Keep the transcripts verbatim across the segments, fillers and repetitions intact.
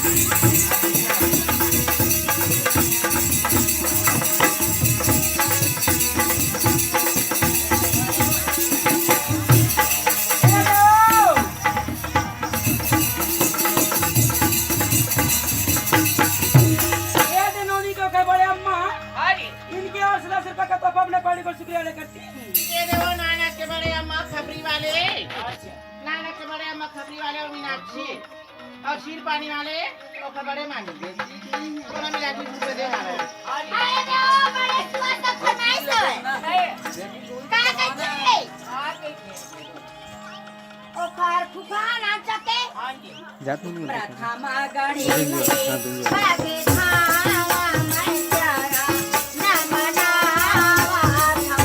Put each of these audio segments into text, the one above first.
ए दे नोनी के ओकर बड़े अम्मा, हाँ जी। इनके ओर से दस रुपया का तोहफा अपने पानी को शुक्रिया लेकर दी। ये दे वो नाना के बड़े अम्मा खपरी वाले। अच्छा। नाना के बड़े अम्मा खपरी वाले और मीनाक्षी। और क्षीर पानी वाले, ओकर बड़े मामी। दोनों मिला के दू रुपया दे वाला। अरे दे ओ बड़े सुआ सब फरमाइश है। का कहते? ओकर फुफा नाम चके। जात नहीं बोलते। प्रथमा गढ़ी हाँ, बिल्कुल। भागे धावा मैं प्यारा नमनावा था।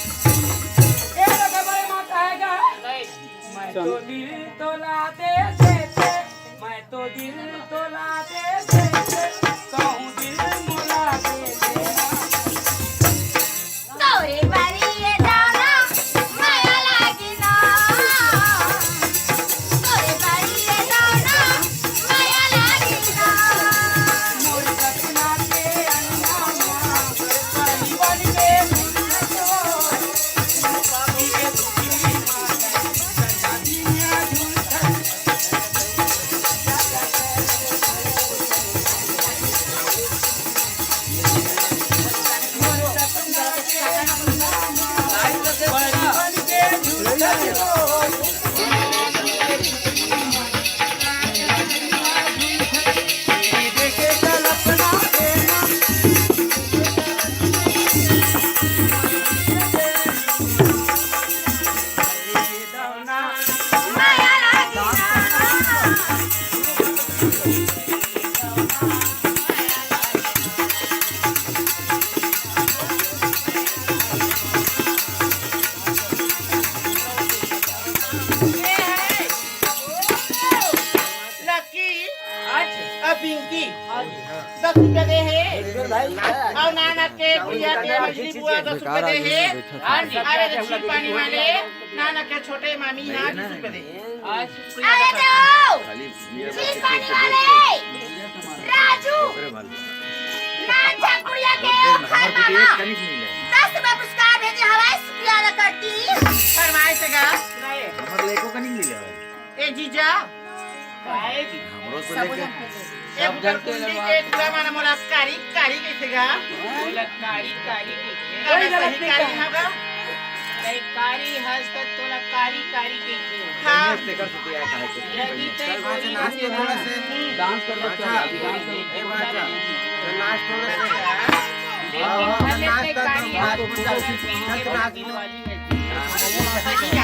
ए, देखो, बड़े माँ कहेगा, मैं तो दिल तोला दे देते, मैं तो दिल तोला दे देते, कहूँ दिल मोला दे देना। तोरे बारी ये दाना माया लागी ना, तोरे बारी ये दाना माया लागी ना। मोर सपना के अंगना, बनी बनी के लकी, अच्छा। अब पिंकी, हाँ जी। दस रुपया दे हे। बिल्कुल भाई। और नाना के भैया के मछली बुआ दस रुपया दे हे। हाँ जी। अरे, दक्षिण पानी वाले, नाना के छोटे मामी, हाँ, बीस रुपया दे। आज अरे दो, चीज पानी वाले, राजू, नान झकुड़िया के ओखर मामा, दस रुपया पुरस्कार भेजे हवय, शुक्रिया अदा करती। फरमाइश का? हमर लेको का नहीं मिले। ए जीजा, हमरो से लेके। ए सब बुकर जनते कुंडी के टुरा मन मोला कारी, कारी कहिथे गा। मोला कारी, कारी कहिथे। का मैं सही कारी हँव गा? नहीं, कारी हस त तोला कारी, कारी कहिथे। हाँ। तेकर से तो यार काहे के? यदि तै चल, भांचा, नाच के थोड़ा से। डांस कर लो, अच्छा, चल, अभी डांस कर लो। ए, भांचा, चल, नाच थोड़ा से। हाँ, हाँ, भले नाच तै कर, कारी नाच, हस, नाच, तोला नाच। कारी, कारी कहिथे।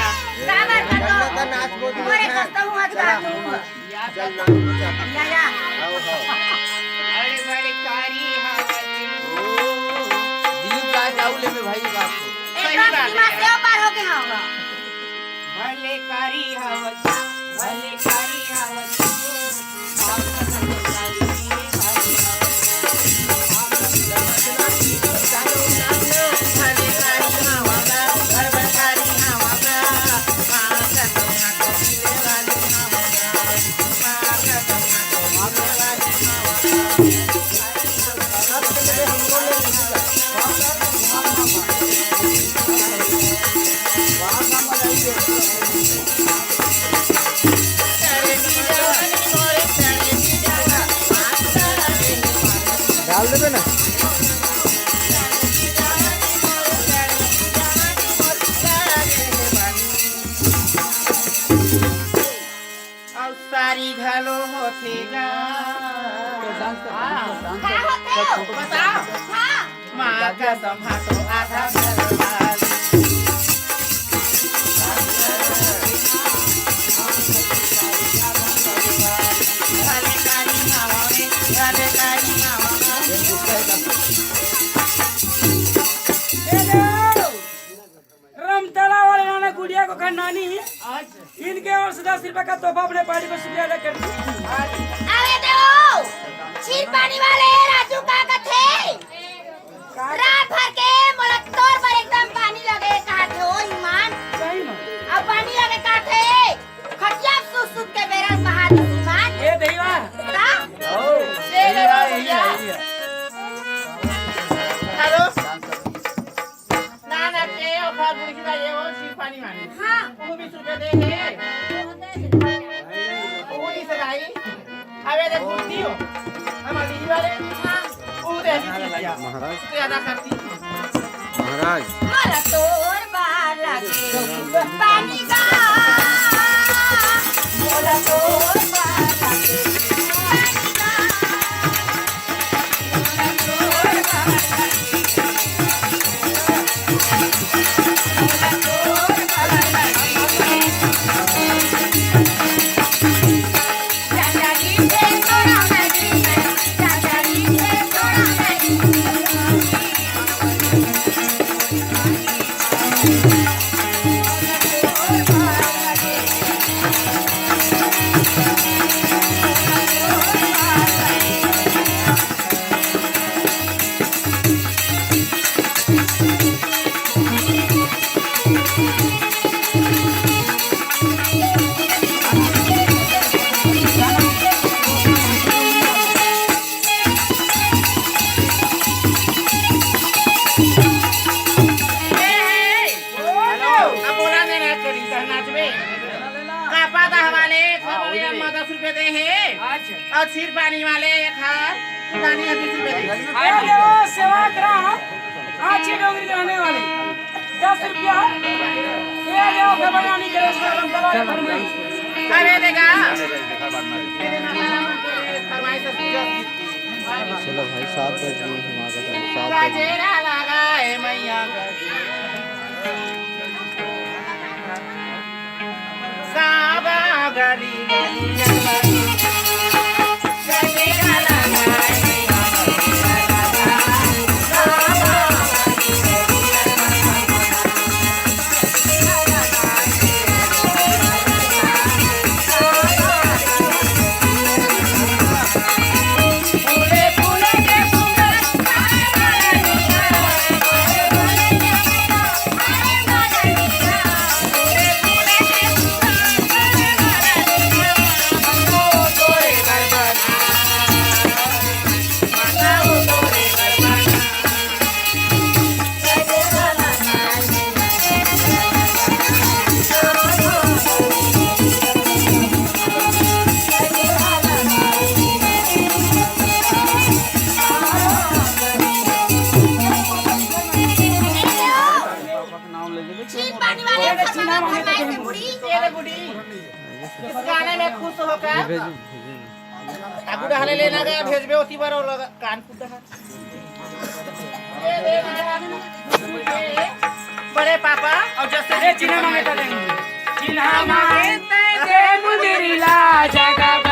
का बात कर दो? चल, नाच बोल, मोरे नाच। कस्ता हूँ आज चला। का तू? चल, नाच, नाच। या, या। आओ, आओ। अरे बड़े कारी हवस। ओ, दिलीप राज आऊ लेबे भाई बाप को। एकदम सही बात सीमा है। से पार हो गए होगा। भले कारी हवस, भले कारी हवस। डाल देबे ना। अउ सारी घलो होथे गा। का होथे? बताओ। हाँ। माँ का संभालो आधा घर वाली। रमतला वाले नाना गुड़िया को खानदानी, इनके ओर से दस रुपए का तोहफा अपने पार्टी को शुक्रिया अदा करती हूँ। अरे दे ओ, छीर पानी वाले राजू का कथे? का? रात भर के मोला तोर बर एकदम पानी लगे कहाथे ओ ईमान। सही में? अब पानी लगे कहाथे, खटिया में सुत सुत के बेरा बहा दे ईमान। ए दईवा। का? ओ, दे दे भैया। हेलो। ना, ना, के ओ खा बुढ़ी बा, ये ओ छीर पानी वाली। हाँ। वो बीस रुपए दे हे। वो नहीं से भाई। अबे देख बुद्धि हो। हम अभी वाले। हाँ। वो दे बीस रुपया। महाराज। उससे ज्यादा करती। महाराज। मोला तोर बाला के पानी बा। मोला तोर बाला के पानी बा। अब बोला नहीं ना करी, तो नाचबे। कापा दा वाले, खबर अम्मा दस रुपए दे हे। अच्छा। अउ छीर पानी वाले एक हार, पानी अभी रुपए दे। अरे ओ सेवा करा, हाँ, अच्छी डोगरी के रहने वाले, दस रुपया। ये ले आओ, खबर नानी के रसगुल्ला, हम तबारे घर में। अरे देगा। फरमाइश है, पूजा की। चलो भाई, सात बज गई, हम आ गए हैं, सात बज गई। गजेरा लगाए मैया गजेरा। छीन पानी वाले फरमाइश है बूढ़ी। ये ले बूढ़ी, इस गाने में खुश होकर ये भेजो, भेजो। आगू डहले लेना गया, भेजबे ओती बार और लगा, कान कुत्ता है। ये दे महाराज, बड़े पापा, और जैसे ए, चिन्हा मांगे तो देंगे। चिन्हा मांगे तो दे मुंदरी ला जगा।